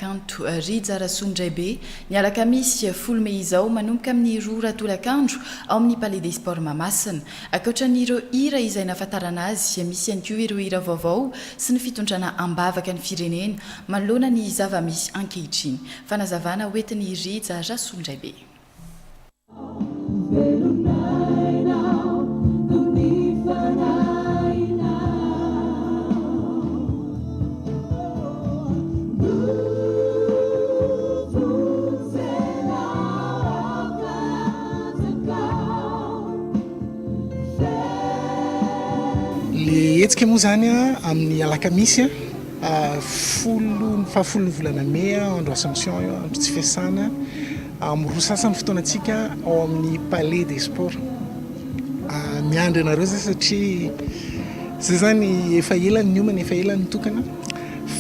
Kanto Rija Rasolondraibe, ny alakamisy folo mey izao manomboka amin'ny roa ora tolakandro ao amin'ny Palais des Sports Mahamasina. Ankoatra an'ireo hira izay nahafantarana azy, misy ihany koa ireo hira vaovao sy ny fitondrana am-bavaka ny firenena manoloana ny zava-misy ankehitriny. Fanazavana hoentin'i Rija Rasolondraibe. Le hetsika moa zany amin'ny alakamisy folo ny fahafolon'ny volana mey andro Assomption io, andro tsy fiasana. Amin'ny roa sasany fotoanantsika ao amin'ny Palais des Sports. Miandry anareo zay satria zay zany efa ela ny niomana, efa ela nitokana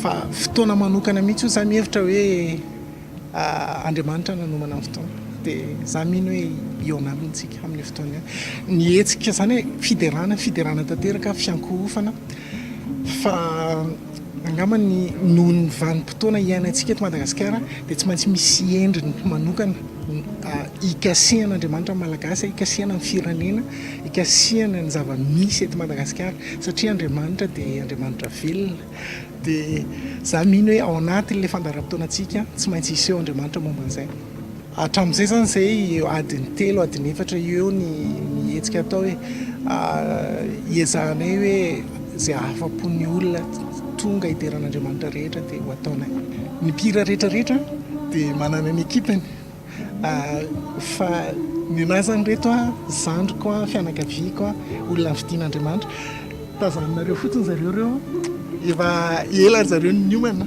fa fotoana manokana mihitsy io za mihevitra hoe Andriamanitra nanomana ny fotoana dia za mino hoe hihaona aminy tsika amin'io fotoana io. Ny hetsika zany hoe fiderana, fiderana tanteraka, fiankohofana fa Angamba ny noho ny vanim-potoana iainantsika eto Madagasikara dia tsy maintsy misy endriny manokana hikasihan'Andriamanitra ny Malagasy, hikasihana ny firenena, hikasihana ny zava-misy eto Madagasikara satria Andriamanitra dia Andriamanitra velona. Dia za mino hoe ao anatin'ilay fandaharam-potoanantsika tsy maintsy hiseho Andriamanitra momba an'izay. Hatramin'izay izany izay eo adiny telo, adiny efatra eo eo ny ny hetsika atao hoe iezahanay hoe izay ahafa-po ny olona tonga hidera an'Andriamanitra rehetra dia ho ataonay. Ny mpihira rehetra rehetra dia manana ny ekipany fa ny anah izany ireto an, zandriko an, fianakaviako an, olona nofidin'Andriamanitra. Tazaninareo fotsiny zareo ireo an, efa ela ry zareo no niomana.